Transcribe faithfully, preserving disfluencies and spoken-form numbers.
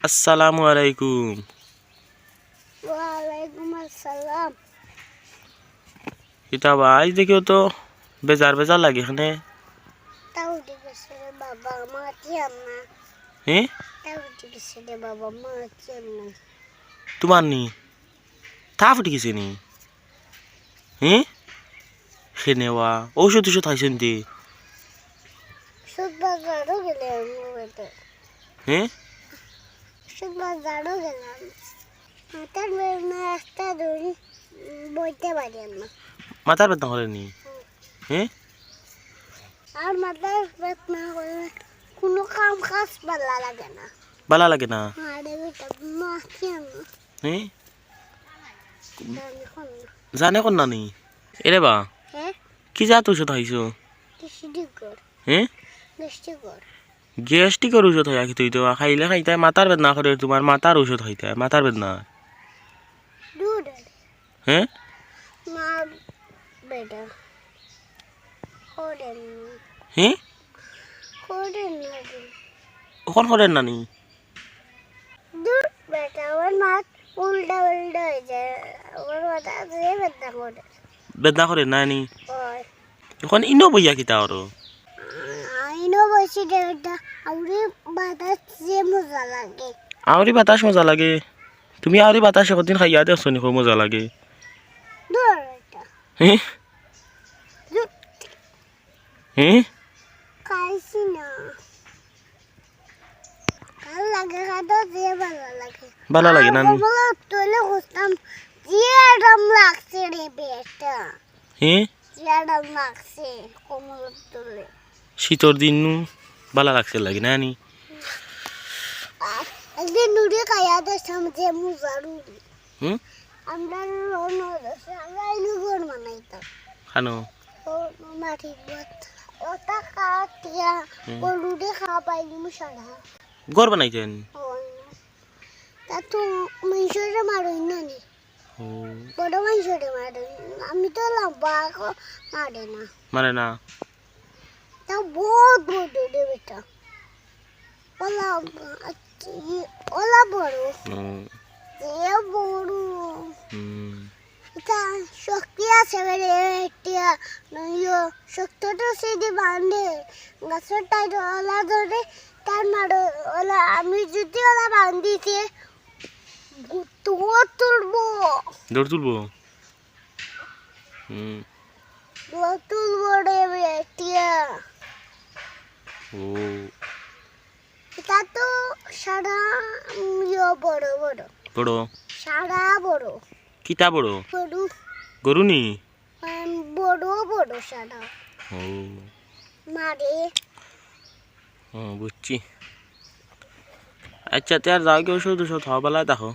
আসসালামু আলাইকুম। ওয়ালাইকুম আসসালাম। কিতা বা, আইজ দেখিও তো বেজার বেজার লাগে কেনে। তাপ উঠি গেছে রে বাবা, মাতিও না। হে? তাপ উঠি গেছে রে বাবা, মাতিও না। তুমার নি? তাপ উঠি গেছে নি? হে? কেনে বা? ঔষধ টৌষধ খাইছো নি? ঔষধ বাজারো গেলাম। হে? ঔষধ বাজারো গেলাম। মাথার বেদনা একটা ধরি, উম, বইতে পারি না। মাথার বেদনা করে নি? হুম। হে? আর মাথার বেদনা করে কুনু কাম কাজ ভালা লাগে না। ভালা লাগে না? আরে বেটা, মাতিও না। হে? জানে কোন না। জানে কোন না নি? এরে বা, হে? কি জাত ঔষধ খাইছো? গ্যাস্ট্রিকর। হে? গ্যাস্ট্রিকর। গ্যাস্ট্রিকর ঔষধ খাইয়া কিতা অইতো বা? খাইলে খাইতায়, মাথার বেদনা করে তুমার, মাথার ঔষধ খাইতায়, মাথার বেদনা। দুধ। হে? মা বেটা। করেন না। হে? করেন না রে। অখন করের না নি? দূর বেটা, আমার মাত উল্টা উল্টা অই যায়। আমার মাথা যে বেদনা করে। বেদনা করে না নি? অয়। অখন ইনো বইয়া কিতা করো? আ, ইনো বইছি রে বেটা, আউরি বাতাস যে মজা লাগে। আউরি বাতাস মজা লাগে? তুমি আউরি বাতাস একদিন খাইয়া দেখছো নি, খুব মজা লাগে। দূর বেটা। হে? দূর। হে? খাইছি না। ভালা লাগে, খাইতে যে ভালা লাগে। ভালা লাগে না নি? আর কমলা তলে খুঁজতাম, যে আরাম লাগছে রে বেটা। হে? যে আরাম লাগছে কমলা তলে। শীতর দিন নু ভালা লাগছে লাগে না নি? আর একদিন নুরি খাইয়া দেখতাম যে মজা রুটি। হুম? আমরা রওনা দিছি, আমরা ইনু ঘর বানাইতাম। খানো? ও মাটির ঘর। ওটা কাটিয়া হুম। গরুরে খাওয়াইলিমু সারা। ঘর বানাইতেন? ও, তা তো মাইনষরে মারইন না নি। ও। বড় মাইনষরে মারইন। আমি তো লম্বা, মারে না। মারে না? তা বহুত বড় রে বেটা। ওলা, ওলা বড়। হুম। যে বড়। হুম। ইটা শক্তি আছে বেটা, ইটা নইও, শক্ত তো সিধি বান্ধে। গাছর টাইট ওলা ধরে, তার মারো ওলা, আমি যদি ওলা বান্ধিতে, দৌড় তুলবো। দৌড় তুলবো? হুম। দৌড় তুলবো রে বেটিয়া। ও। ইটা তো সারা, উম, ইয়ো বড় বড়। বড়? সারা বড়। কিতা বড়? গরু। গরু নি? উম, বড় বড় সারা। ও। মারে। ও, বুঝছি। আচ্ছা, তে আর যাওগি, ঔষধ ঔষধ খাও, বালা থাকো।